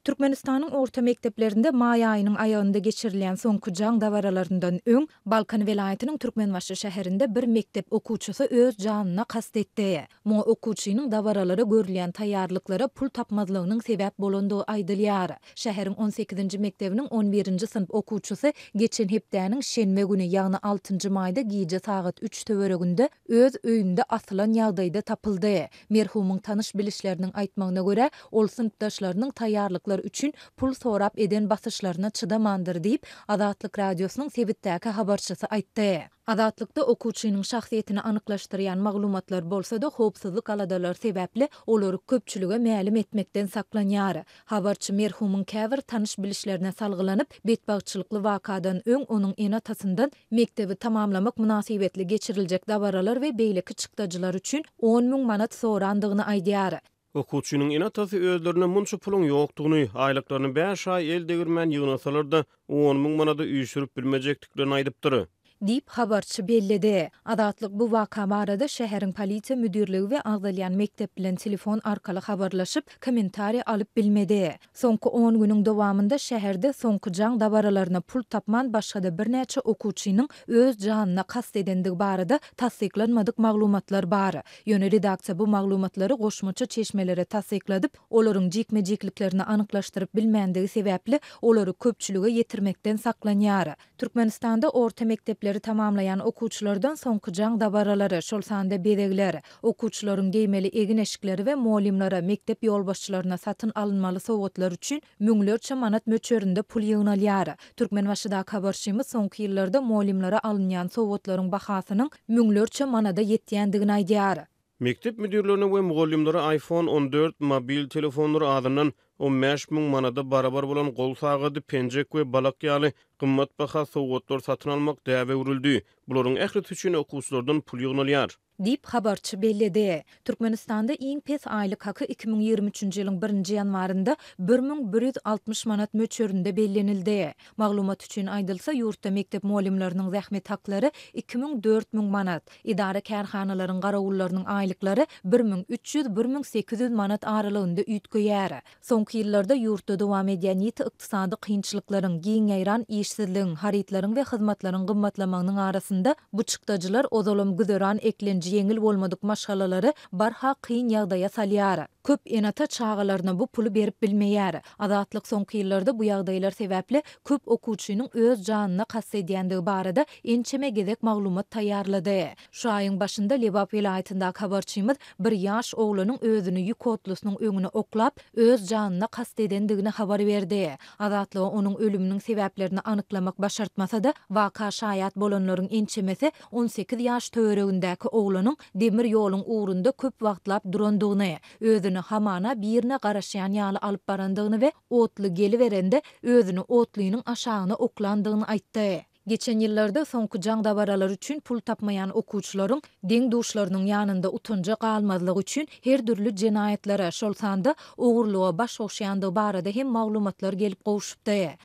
Türkmenistanyň orta mekdeplerinde maý aýynyň aýagynda geçirilýän soňky jaň dabaralaryndan öň, Balkan welaýatynyň Türkmenbaşy şäherinde bir mekdep okuwçysy öz janyna kast etdi. Muňa okuwçynyň dabaralara görülýän taýýarlyklara pul tapmazlygynyň sebäp bolandygy aýdylýar. Şäheriň on sekizinji mekdebiniň on birinji synp okuwçysy geçen hepdäniň şenbe güni, ýagny altynjy maýda gije sagat üç töwereginde öz öýünde asylan ýagdaýda tapyldy. Merhumyň tanyş-bilişleriniň aýtmagyna görä, ol synpdaşlarynyň taýýarlyklar üçin pul sorap eden basyşlaryna çydamandyr diýip, Azatlyk Radiosynyň sebitdäki habarçysy aýtdy. Azatlykda okuwçynyň şahsyýetini anyklaşdyrýan maglumatlar bolsa-da, howpsuzlyk aladalary sebäpli olary köpçülige mälim etmekden saklanýar. Habarçy merhumyň käbir tanyş-bilişlerine salgylanyp, betbagtçylykly wakadan öň onuň ene-atasyndan mekdebi tamamlamak mynasybetli geçiriljek dabaralar we beýleki çykdajylar üçin 10 000 manat sorandygyny aýdýar. Okuwçynyň ene-atasy özlerinde munça puluň ýokdugyny, aýlyklaryny bäş aý el degirmän ýygnasalar-da, 10 000 manady üýşürip bilmejekdiklerini aýdypdyr. Diýip, habarçy belledi. Azatlyk bu waka barada şäheriň polisiýa müdirligi we agzalýan mekdep bilen telefon arkaly habarlaşyp, kommentariý alyp bilmedi. Soňky on günüň dowamynda şäherde soňky jaň dabaralaryna pul tapman başga-da birnäçe okuwçynyň öz janyna kast edendigi barada tassyklanmadyk maglumatlar bar. Ýöne redaksiýa bu maglumatlary goşmaça çeşmelere tassykladyp, olaryň jikme-jikliklerini anyklaşdyryp bilmändigi sebäpli, olary köpçülige ýetirmekden saklanýar. Türkmenistanda orta mekdepleri tamamlaýan okuwçylardan soňky jaň dabaralary, şol sanda bezegler, okuwçylaryň geýmeli egin-eşikleri we mugallymlara, mekdep ýolbaşçylaryna satyn alynmaly sowgatlar üçin müňlerçe manat möçberinde pul ýygnalýar. Türkmenbaşydaky habarçymyz soňky ýyllarda mugallymlara alynýan sowgatlaryň bahasynyň müňlerçe manada ýetýändigini aýdýar. Mekdep müdirlerine we mugallymlara iPhone 14 mobil telefonlary azyndan 15 000 manada barabar bolan gol sagady, penjek we balak ýaly gymmatbaha sowgatlar satyn almak däbe öwrüldi. Bularyň ählisi üçin okuwçylardan pul ýygnalýar. Diýip, habarçy belledi. Türkmenistanda iň pes aýlyk haky 2023-nji ýylyň birinji ýanwarynda 1160 manat möçberinde bellenildi. Maglumat üçin aýdylsa, ýurtda mekdep mugallymlarynyň zähmet haklary 2000, 4000 manat, Edara-kärhanalaryň garawullarynyň aýlyklary 1300, 1800 manat aralygynda üýtgeýär. Soňky ýyllarda ýurtda dowam edýän ýiti ykdysady kynçylyklaryň, giň ýaýran işsizligiň, harytlaryň we hyzmatlaryň gymmatlamagynyň arasynda bu çykdajylar ozalam güzeran eklenji ýeňil bolmadyk maşgalalary barha kyn ýagdaýa salýar. Köp ene-ata çagalaryna bu puly berip bilmeýär. Azatlyk soňky ýyllarda bu ýagdaýlar sebäpli köp okuwçynyň öz janyna kast edýändigi barada ençeme gezek maglumat taýýarlady. Şu aýyň başynda Lebap welaýatyndaky habarçymyz bir ýaş oglanyň özüni ýük otlusynyň öňüne oklap, öz janyna kast edendigini habar berdi. Azatlyga onuň ölüminiň sebäplerini anyklamak başartmasa-da, waka şaýat bolanlaryň ençemesi 18 ýaş töweregindäki oglanyň demir ýoluň ugrunda köp wagtlap durandygyny, özüni hamana birine garaşýan ýaly alyp barandygyny we otly geliberende özüni otlynyň aşagyna oklandygyny aýtdy. Geçen ýyllarda soňky jaň dabaralary üçin pul tapmaýan okuwçylaryň deň-duşlarynyň ýanynda utanja galmazlygy üçin her dürli jenaýatlara, şol sanda ogurlyga baş goşýandygy barada hem maglumatlar gelip gowşupdy.